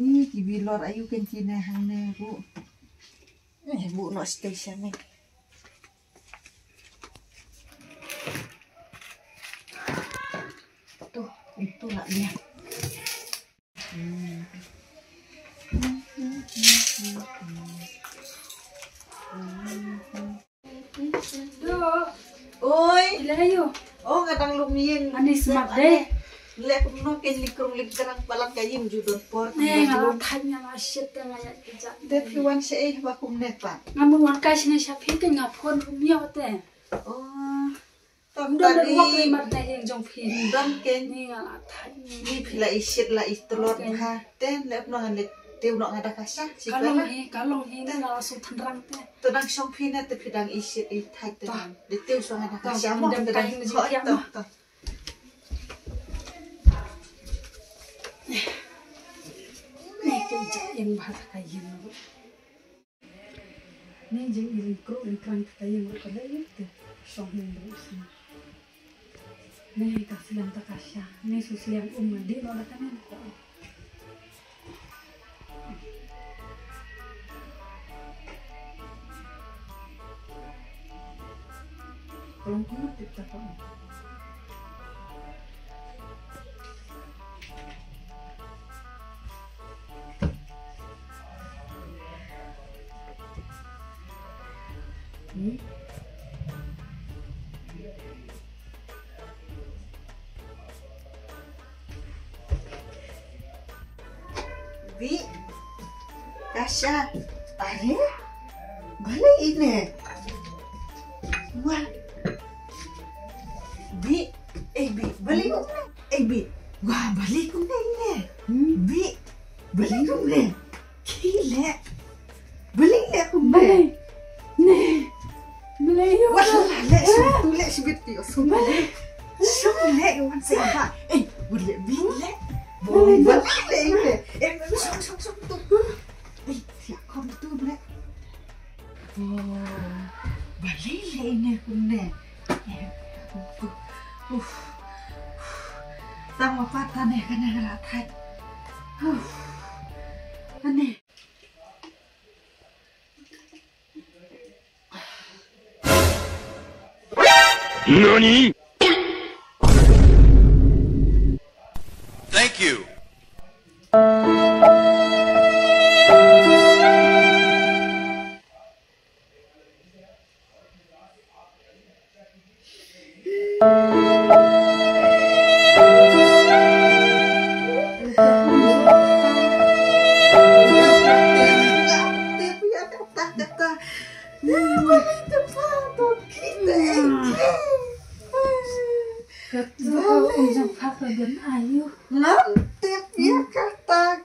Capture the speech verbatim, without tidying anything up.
Ih, ki bilor ayu kan kine hangne ruh. Eh, bu nok station ne. Tu, itu lah dia. Hmm. Duh. Oi. Ila ayu. Oh, nga dang lum ïing. Ani smat dei. Leh kumno ken likrung likjrang palang ka ïing ju don por. Ne nga la thait nga la shit te nga ïa ki jat. Te phi wan sha ei ba kumne pat. Nga mut wan kai shane sha phi te nga phone rum ïa te. Oh. Tam don tadi. Wak ni mat na ïing jong phi. Don ken. Ni nga la thait ni. Ni phi la i shit la i tlot ha. Te leh kumno ngan leh tiew noh nga da ka sha. Ka long hi, ka long hi, ni nga la shu tynrang te. To dang shong phi ne te phi dang i shit i thait te. To. Dei tiew shuwa nga da ka sha mo te dang. To, to. Ne ka jingim bha ta ka ïing ruh. Ne jingim kru in krang ta ka ïing ruh ka dei te. Shong hi ruh sini. Ne ka sliang ta ka sha. Ne shu sliang um nga dih noh da ka ne. Tolong kena tip tak apa. Hmm? Bi. Kasha. Are? Balei ine? Wah. Bi. Eh, Bi. Balei kumne? Eh, Bi. Wah, balei kumne ine? Hmm? Bi. Balei kumne? Ki leh. Balei leh kumne? Balei? Ne. Balei ïa. Wah, leh sum tu leh sibit ti sum. Balei? Sum leh wan sa ba. Eh, balei Bi leh? Balei leh? Eh, sum sum sum tu. Eh, siap kau tu leh. Oh, balei leh ine kumne? Eh, uf. Tang ma pat tane kane la thait. Uf. Ane. Nani? Thank you. Kata ka ujung kata dan ayu. Ngam tip ïa kata.